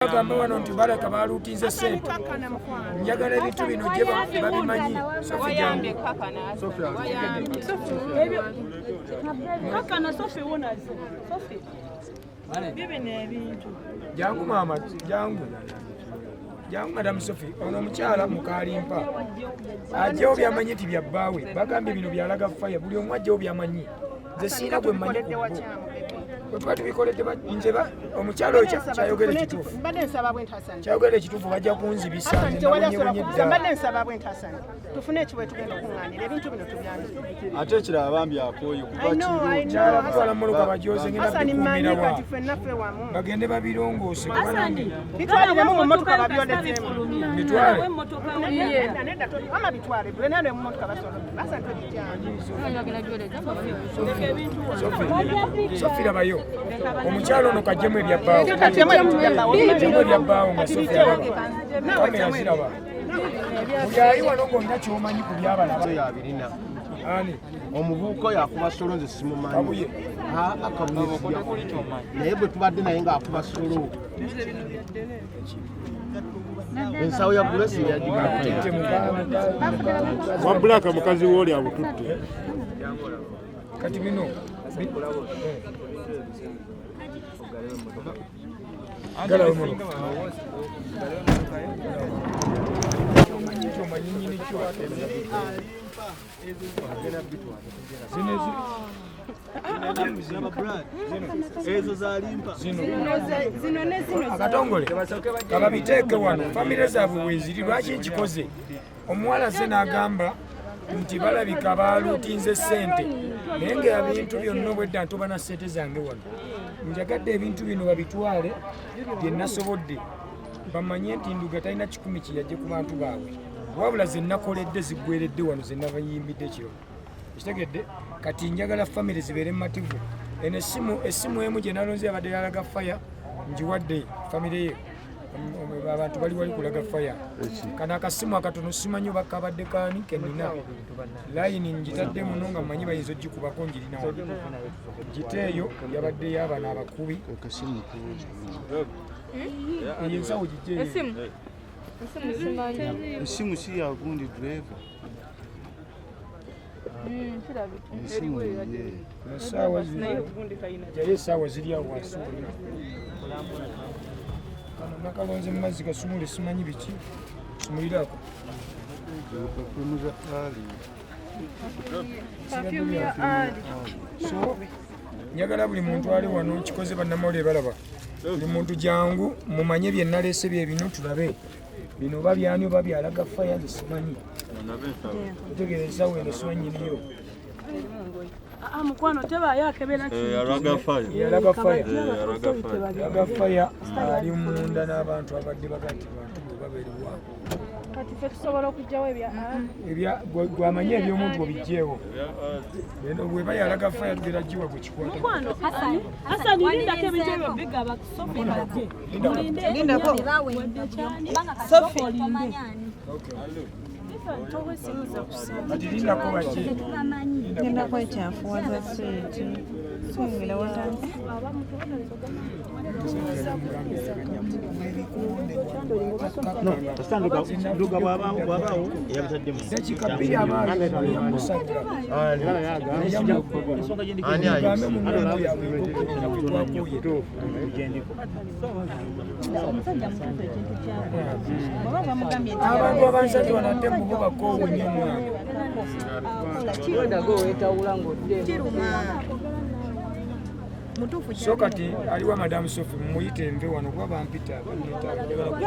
Bagamba wano nti balaka baluutinze ssente. Njagala ebintu bino gye babimanyi. Sofi, jangu. Kakana Sophie wonaze. Sophie. Bibino ebintu. Jangu maama, jangu, jangu Madamu Sofi. Ono omukyala mukalimpa ajjewo byamanyi nti bya bbaawe. Bagambye bino byalaga faya. Buli omu ajjewo byamanyi. Nze siina gwe mmanyi ku bo. Bwe tuba tubikoledde nze omukyala oyo kyayogera ekituufu. Mbadde nsaba bwe nti, Hassan. Kyayogera ekituufu, bajja kunzibisa. Hassan, Nze tewali asobola nabonyebonye kubuuza. dda. Mbadde nsaba bwe nti, Hassan. Tufune ekiwe tugenda okuŋŋaanira ebintu bino tubyanjule. Ate ekirala bambi akooye kuba I know, I know. Kyala kutwala mmotoka bajoze, ngenda Hassan, mmanyi bikuumirawa. kati ffenna ffe wamu. Bagende babirongoose kuba nange Bitwaliremu mu mmotoka babyolezemu. Bitwale. Nedda, nedda, wama bitwale. Gwe nano mu mmotoka basobola. Hassan, tobijjanga. Sofi, labayo omukyalo ono kajjemu ebyabbaawo. Kajjemu ebintu bya bbaawo. Kajjemu ebyabbaawo nga Kati Sofi bijjewo. alaba. Naawe Kamera jjamu ziraba. Buli ali wano ng'olina kyomanyi ku byabalaba. Yabirina. Ani? Omuvubuka oyo akuba solo, nze simumanyi. Kabuye. Aa, Kabuye sijja, naye bwe tubadde naye ng'akuba solo, ensawo ya Gulesi Akututte Wa Black, mukazi wooli abututte. Kati bino galawo emotoka. Kyomanyi nti omanyi nnyini kyo. Zino zino. Ezo zalimpa. Zino. Zino ne zino. Akatongole kababiteeke wano, famire zaabwe weeziri. Lwaki nkikoze? Omuwala ze n'agamba nti balabika baluutinze ssente, naye nga ebintu byonna obwedda ntoba na ssente zange wano. Njagadde ebintu bino babitwale bye nasobodde, bamanye nti Nduga talina 1,000 kiyajje ku bantu baabwe, wabula ze nakoledde ziggweredde wano, ze nabayimbidde ekiro. Ekitegedde kati njagala famire zibeere mumativu. Eno essimu emu gye nalonze yabadde yalaga faya, ngiwadde famire ye. Abantu bali wali kulaga faya. Kano akasimu akatono simanyi oba kabadde kaani kenina. Layini ngitadde muno nga mmanyi bayinza ogikubako, ngirina wano. Giteeyo yabadde y'abano abakubi. Eyo ensawo gijje. Esimu. Esimu simanyi. Esimu si ya gundi driver. Kirabika. Esimu ye. Essaawa jayo, essaawa ziri awo wansi wonna. Kano nakalonze mu mazzi gasumule, simanyi biki, sumulirako. Perfume za Ali. Perfume ya Ali. So njagala buli muntu ali wano, nkikoze, bannamawulire balaba, buli muntu jangu mumanye bye naleese bye bino. Tulabe bino oba byani, oba byalaga faya, nze simanyi. Otegeera ensawo eno simanyi nyiniyo. Ah, mukwano tebaayo akebera kintu. Yalaga fire. Yalaga faya. Yalaga fire. Yalaga faya ali munda n'abantu abadde baga nti bantu bwe babeerwa. Kati ffe tusobola okuggyawo ebya Ebya gwamanyi eby'omuntu obijjeewo. Eno bweba yalaga faya, tugera giwa gwe kikwata. Mukwano Hasani, lindako ebintu ebyo bigaba Sophie bajje. Mulinde. Lindako. Sophie, olinde. Kati lindako bajje. Ngenda kwekyafuwaza swiiti swingira watandise. Nduga bw'abaawo yabitaddemu. Dakiika 2 abaali yamusabira. Ani ayo? Mugambe mu ngambo yaabwe enkoko twakuye. Omusajja mutuufu ekintu kyakola bwaba bamugambye nti Abantu abansanze wano ate mubo bakoowu nnyo mwana. Kiruma mutuufu. So kati aliwa Madamu Sofi, mumuyite nve wano kuba bampita banneetaaga. Njagala.